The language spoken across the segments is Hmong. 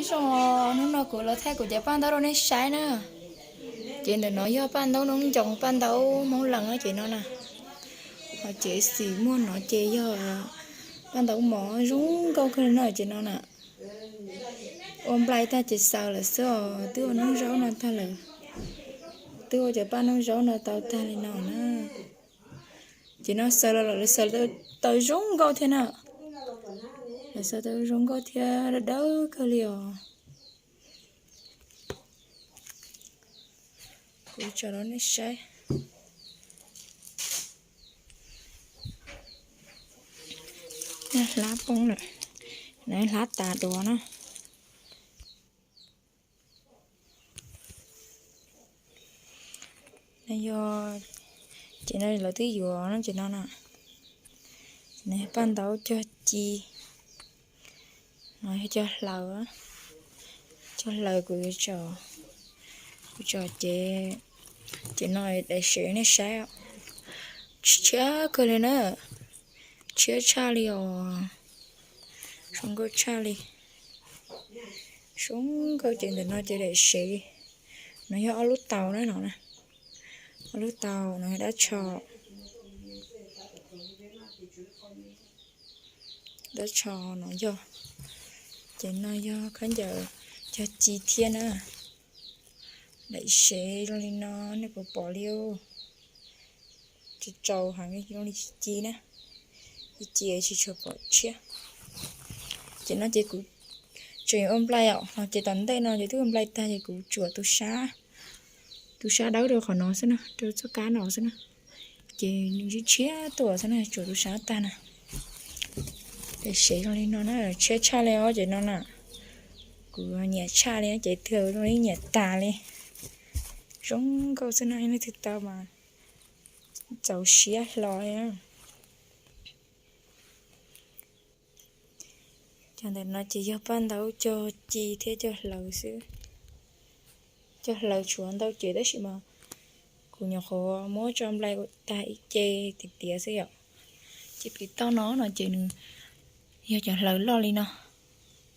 Zoo, hnub no kuv los thaij kuv cov paj ntaub rau nej saib na. Ces ntawm no yog paj ntaub noob ncoos, paj ntaub Hmoob Lees ces no na. Ho ces xim muag no ces yog paj ntaub mov zoo nkauj kawg no ces no na. Ua nplai tag ces xaws lawm xwb os, twb ua noob zaub no tag lawm. Twb ua cov paj noob zaub no tau tag li no na. Ces no xaws los lawm, lawv xaws tau zoo nkauj thiab na. Lawv xaws tau zoo nkauj thiab dawb dawb kawg li os. Kuv tso rau nej saib. Hlab poob lawm, hlab tas dua na. No yog, ces no lawv twb yuav no ces no na. No yog paj ntaub cog ci, no yog cog hlaws, cog hlaws kuv, kuv tso ces, ces no daim sev nej saib, tshiab kawg li na, tshiab tshaj li os, zoo nkauj tshaj li. Zoo nkauj ces ntawm no ces daim sev, no yog ob lub taus na no, ob lub taus no yog dab tsho, dab tsho no yog, ces no yog khaub ncaws cog ci thiab na. Daim sev zoo li no nej puas pom li? Tsis tsaus heev, zoo li ci na, ci ci tsis tshua pom tshiab. Ces no ces kuv tseem ua nplai os, ces tom ntej no ces twb ua nplai tag ces kuv tsuam tus sab, tus sab dawb rau qhov no xwb na, rau txoj kab no xwb na. Ces nws tshiab tuaj xwb na, tsuam tus sab tag na. Daim sev zoo li no na, tshiab tshaj li os ces no na. Kuv nyiam tshaj li ces twb zoo li nyiam tas li. Zoo nkauj xwb no, leej twg tau mas txaus siab hlo li. Cov ntawm no ces yog paj ntaub cog ci thiab cog hlaws xwb. Cog hlaws tshuav ntau ces tab sis mas kuv nyuam qhuav muab tso nplai tag ib ce tiav tiav xwb yom. Ces pem toj no no ces nws yog cov hlaws loj li no,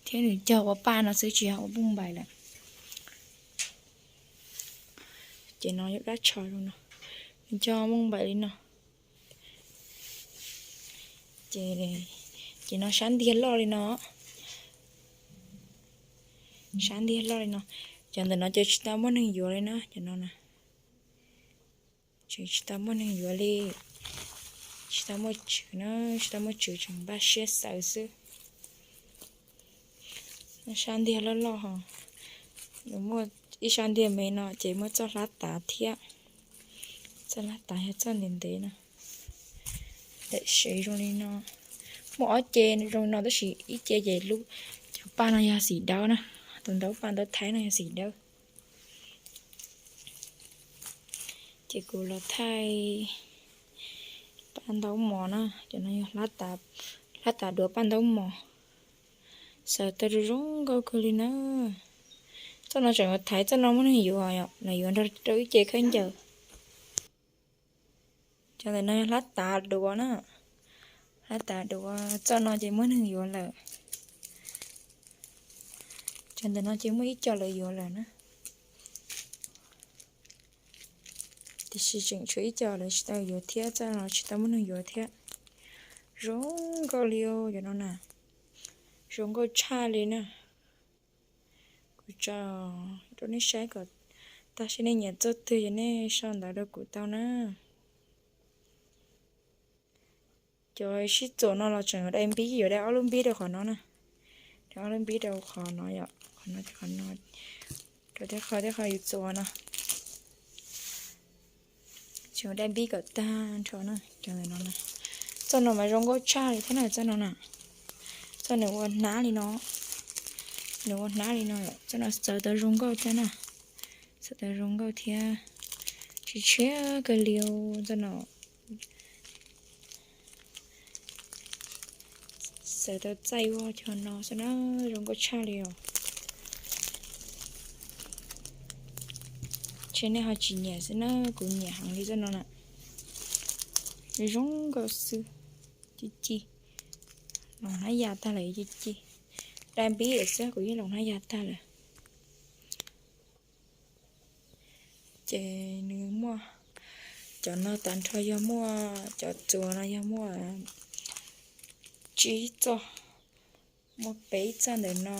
thiab nws cog ua paj no xwb tsis yog ua npauj npaim lawm. Ces no yog dab tsho zoo no, nws cog npauj npaim li no. Ces, ces no sab ntiag loj li no, sab ntiag loj li no. Cov ntawm no ces tsis tau muaj neeg yuav li na, cov no na. Tseem tsis tau muaj neeg yuav li, tsis tau muaj tswv na, tsis tau muaj tswv tseem npaj siab xaws xwb. Sab ntiag loj loj ho, nws muaj ib sab ntiag me no ces muaj txoj hlab tav thiab. Txoj hlab tav yog txoj ntev ntev no. Daim sev zoo li no, muaj ob ce zoo li no tab sis ib ce ces lub, cov paj no yog xim dawb na, tus ntaub paj ntaub thaib no yog xim dawb. Ces kuv los thaij paj ntaub mos na, cov no yog hlab tav duav paj ntaub mos. Xaws tau zoo nkauj kawg li na. Txoj no tseem yuav thaiv, txoj no muaj neeg yuav, lawv yuav nrog rau ib ce khaub ncaws. Cov ntawm no yog hlab tav duav na, hlab tav duav, txoj no ces muaj neeg yuav lawm. Cov ntawm no ces muaj ib co lawv yuav lawm na. Tiam sis tseem tshuav ib co lawv tsis tau yuav thiab, txoj no tsis tau muaj neeg yuav thiab. Zoo nkauj li os cov no na, zoo nkauj tshaj li na. Kuv tso rau nej saib kom tag, seb nej nyiam txoj twg ces nej sau ntawv rau kuv tau na. Cov sib txuas no los tseem dai npib, yuav dai ob lub npib rau qhov no na. Dai ob lub npib rau qhov no yom, qhov no, qhov no, rau tej qho tej qho yus txuas no. Tseem dai npib kom tag nrho na, cov ntawm no na. Txoj no mas zoo nkauj tshaj li thiab na, txoj no na. Txoj nws ua hnab li no, nws ua hnab li no, txoj no xaws tau zoo nkauj thiab na. Xaws tau zoo nkauj thiab, tshiab tshiab kawg li txoj no. Xaws tau txaij ua cov no xwb na, zoo nkauj tshaj li os. Ntshe nej ho tsis nyiam xwb na, kuv nyiam heev li txoj no na. Zoo nkauj xwb, ci ci. Los hnab ya tag lawm ci ci. dai npib lawm xwb, kuv yeej los hnab yas tag lawm. Ces nws muaj, cov no tag nrho yog muaj, cov txuas no yog muaj tsib txoj, muaj peb txoj ntawm no,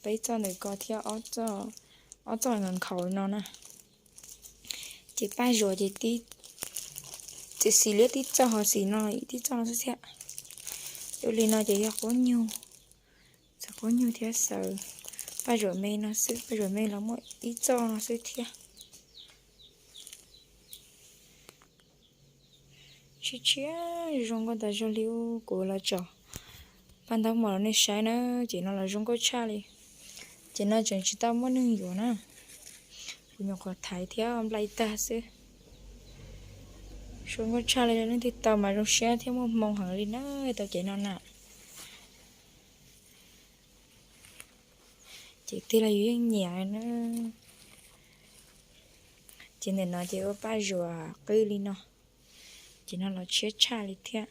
peb txoj ntawm ko thiab ob txoj nkhaus no na. Ces paj zuas ces tib, txiv xis liab tib txoj ho xis no ib tib txoj no xwb thiab. Ua li no ces yog qub nyuj, txawm qub nyuj thiab xaws. Paj zuas me no xwb, paj zuas me los muaj ib txoj no xwb thiab. Tshiab tshiab zoo nkauj tas zog li. Kuv los tsom paj ntaub mos rau nej saib na, ces no los zoo nkauj tshaj li. Ces no tseem tsis tau muaj neeg yuav na, kuv nyuam qhuav thaiv thiab nplai tag xwb. Zoo nkauj tshaj li, leej twg tau mas zoo siab thiab muaj hmoo heev li na, tau ces no na. Ces tig los yus yeej nyiam na. Ces ntawm no ces ua paj zuas qwj li no. Ces no los tshiab tshaj li thiab.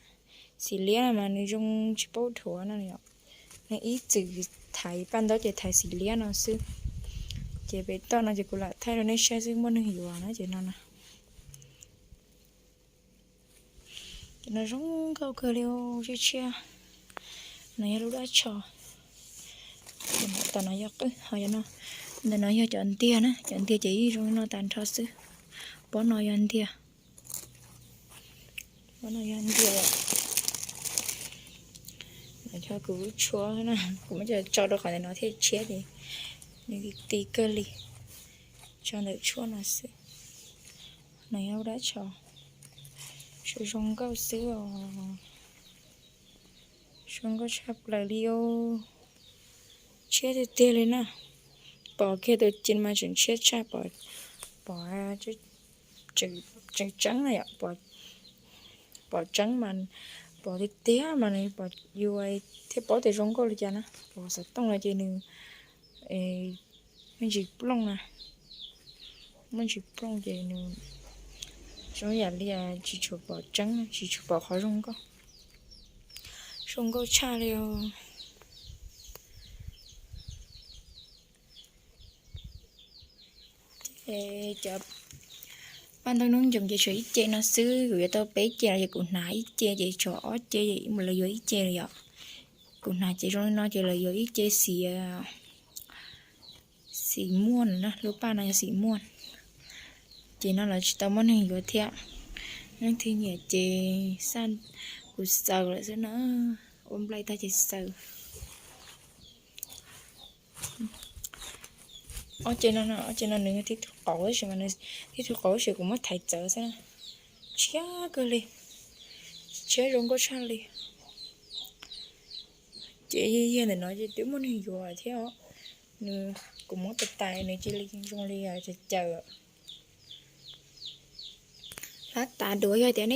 Xim liab no mas nws zoo tsis paub dhuav no, nws ib txwm thaiv paj ntaub ces thaiv xim liab no xwb. Ces pem toj no ces kuv lam thaij rau nej saib xwb, muaj neeg yuav na ces no na. Ces no zoo nkauj kawg li, tshiab tshiab. No yog lub dab tsho. Tom no yog qwj, ho ntawm no yog cov ntiag na, cov ntiag ces yeej zoo li no tag nrho xwb. Pob no yog ntiag, pob no yog ntiag. Cov kuv tshuab na, kuv muab cov tso rau qhov ntawm no thiaj tshiab ces nws ti kawg li. Tso ntawm tshuab no xwb. No yog lub dab tsho, zoo nkauj xwb os. Zoo nkauj tshaj plaws li os. Tshiab tiag tiag li na. Pom kiag tus ci mas tseem tshiab tshaj, pom, pom tseem tseeb na yom, pom tseeb mas, pom tiag tiag mas nws pom yus thiaj paub tias zoo nkauj li cas na. Pom xov tooj no ces nws me ntsis plooj na, me ntsis plooj ces nws zoo yam li tsis tshua pom tseeb, tsis tshua pom qhov zoo nkauj. Zoo nkauj tshaj li os. Ces cov paj ntaub noob ncoos ces tshuav ib ce no xwb, kuv yuav tau peb ce los ces kuv hnav ib ce ces tshuav ob ce, lawv yuav ib ce lawm yom. Kuv hnav ces zoo li no ces lawv yuav ib ce xim, xim muaj na, lub paj no yog xim muaj. Ces no los tsis tau muaj neeg yuav thiab. Leej twg nyiam ces xaj, kuv xaws lawm xwb na, ua nplai tag ces xaws. Ob ce no, ob ce no nws tib tug qauv tab sis mas, tib tug qauv tab sis kuv muab thaiv txawv xwb na. Tshiab kawg li, tshiab zoo nkauj tshaj li. Ces yog ntawm no ces twb muaj neeg yuav thiab os. Nws, kuv muab tais tais nws cia li zoo li caws caws. Hlab tav duav yog tias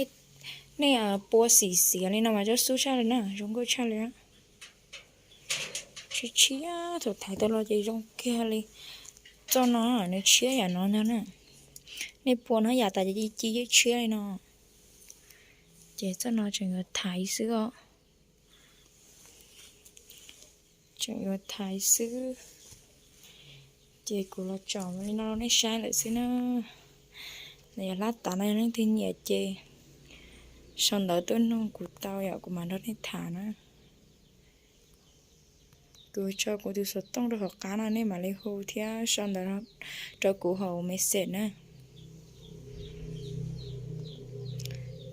nej pua xim xiav li no mas tsob xub tshaj li na, zoo nkauj tshaj li. Tshiab tshiab, thaum thaiv tau los ces zoo kiag li. Txoj no nws tshiab yam no ntag na. Nej pua no yam tas ces ci yeej tshiab li no. Ces txoj no tseem yuav thaiv xwb os. Tseem yuav thaiv xwb. Ces kuv los tsom li no rau nej saib lawm xwb na. Nws yog hlab tav no, yog leej twg nyiam ces sau ntawv tuaj nug kuv tau yom, kuv mam nrog nej tham na. Kuv tso kuv tus xov tooj rau hauv qab no, nej mam li hu thiab sau ntawv rau kuv hauv message na.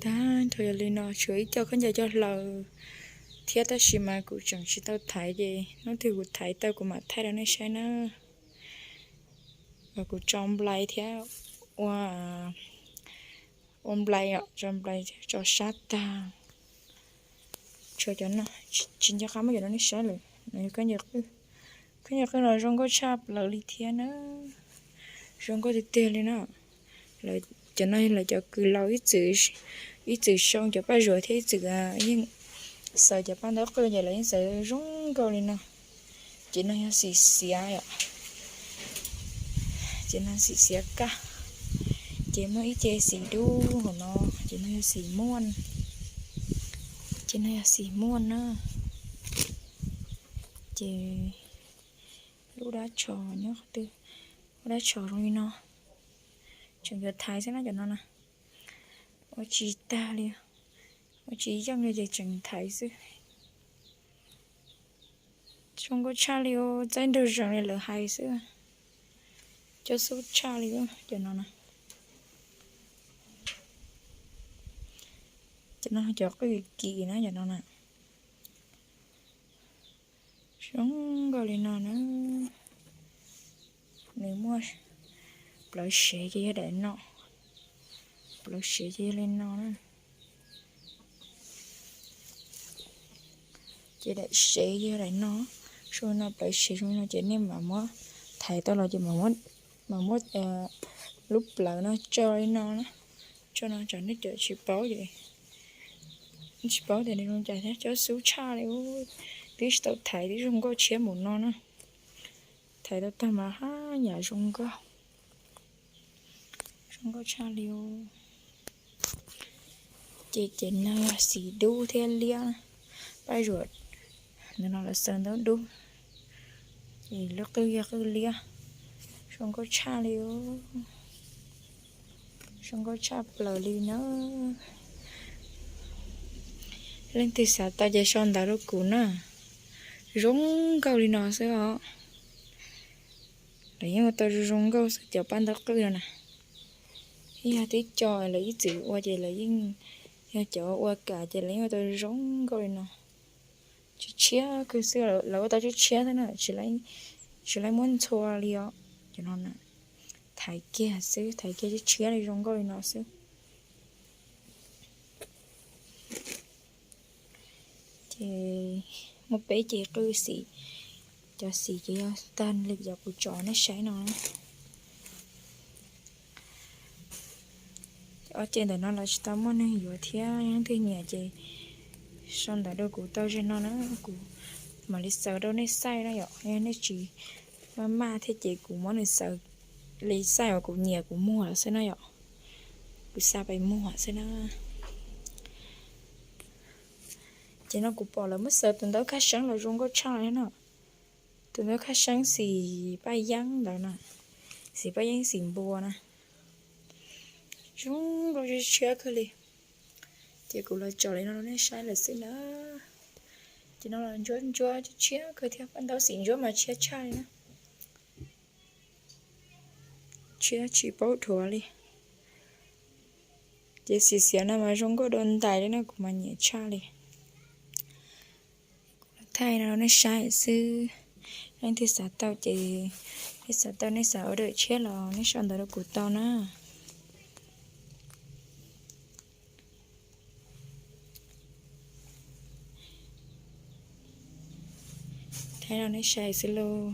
Tag nrho yog li no, tshuav ib co khaub ncaws coj hlaws thiab tab sis mas kuv tseem tsis tau thaiv ces hnub twg kuv thaiv tau kuv mam thaij rau nej saib na. Kuv tso nplai thiab ua, ua nplai, tso nplai, tso sab tag. Tshuav cov no, tsis nco qab muab cov no nej saib lawm. Khaub ncaws qwj no zoo nkauj tshaj plaws li thiab na. Zoo nkauj tiag tiag li na. Cov no lawv cov kws laus ib txwm sau cov paj zuav thiab ib txwm yeej xaws cov paj ntaub qwj ces lawv yeej xaws zoo nkauj li no. Ces no yog xim xiav yom. Ces no xim xiav kaj. Ces muaj ib ce xim dub hauv no, ces no yog xim muaj. Ces no yog xim muaj na. Ces lub dab tsho nyob qhov twg, lub dab tsho zoo li no, tseem yuav thaiv xwb na cov no na. Ua tsis tag li, ua tsis yeej li ces tseem thaiv xwb. Zoo nkauj tshaj li, txaij nraug zees li lawv hais xwb. Cov xub tshaj li cov no na. Cov no cov qwj kim na cov no na. Zoo nkauj li no na. Nws muaj plawv sev ces yog daim no, plawv sev ces yog li no na. Ces daim sev yog daim no, zoo no plawv sev zoo no ces nej mam muab thaiv tau los ces mam muab lub plawv no tso li no na. Tso no tsam nej cov tsis paub ces tsis paub tias nws zoo cas thiab. Cov xub tshaj li, twb tsis tau thaiv twb zoo nkauj tshiab npaum no na. Thaiv tau tag mas haj yam zoo nkauj, zoo nkauj tshaj li. Ces ces no yog xim dub thiab liab, paj zuam ntawm no lawv xaws ntau dub, ces lub qwj yog qwj liab. Zoo nkauj tshaj li, zoo nkauj tshaj plaws li na. Leej twg xav tau ces sau ntawv rau kuv na. Zoo nkauj li no xwb os. Lawv yeej ua tau zoo zoo nkauj xwb cov paj ntaub qwj no na. Ib yog tib co lawv ib txwm ua ces lawv yeej yog cov ua kam ces lawv yeej ua tau zoo nkauj li no. Tshiab tshiab kawg xwb, lawv ua tau tshiab tshiab xwb na, tsis laib muab ntxhua li os. Cov no na, thaiv kiag xwb, thaiv kiag tshiab tshiab li zoo nkauj li no xwb. Ces muaj peb ce qwj xim, cov xim ces yog tag li cov kuv tso nej saib no. Ob ce ntawm no los tsis tau muaj neeg yuav thiab, yog leej twg nyiam ces sau ntawv rau kuv tau ze no na, kuv mam li xaws rau nej saib na yom. Yog nej tsis maj maj thiab ces kuv muab nws xaws li xaij uas kuv nyiam kuv muag xwb na yom. Kuv xa pais muag xwb na. Ces no kuv pom lawv muab xaws tus ntawv khaj seeb los zoo nkauj tshaj li no. Tus ntawv khaj seeb xim paj yeeb ntawd na, xim paj yeeb xim npua na. Zoo nkauj tshiab kawg li. Ces kuv los tso li no rau nej saib lawm xwb na. Ces no los ntsuab ntsuab tshiab kawg thiab, paj ntaub xim ntsuab mas tshiab tshaj li na. Tshiab tsis paub dhuav li. Ces xim xiav no mas zoo nkauj dua ntais li na, kuv mas nyiam tshaj li. Kuv los thaij no rau nej saib xwb. Leej twg xav tau ces, nej xav tau nej xav order tshiab los nej sau ntawv rau kuv tau na. Thaij rau nej saib xwb lauj.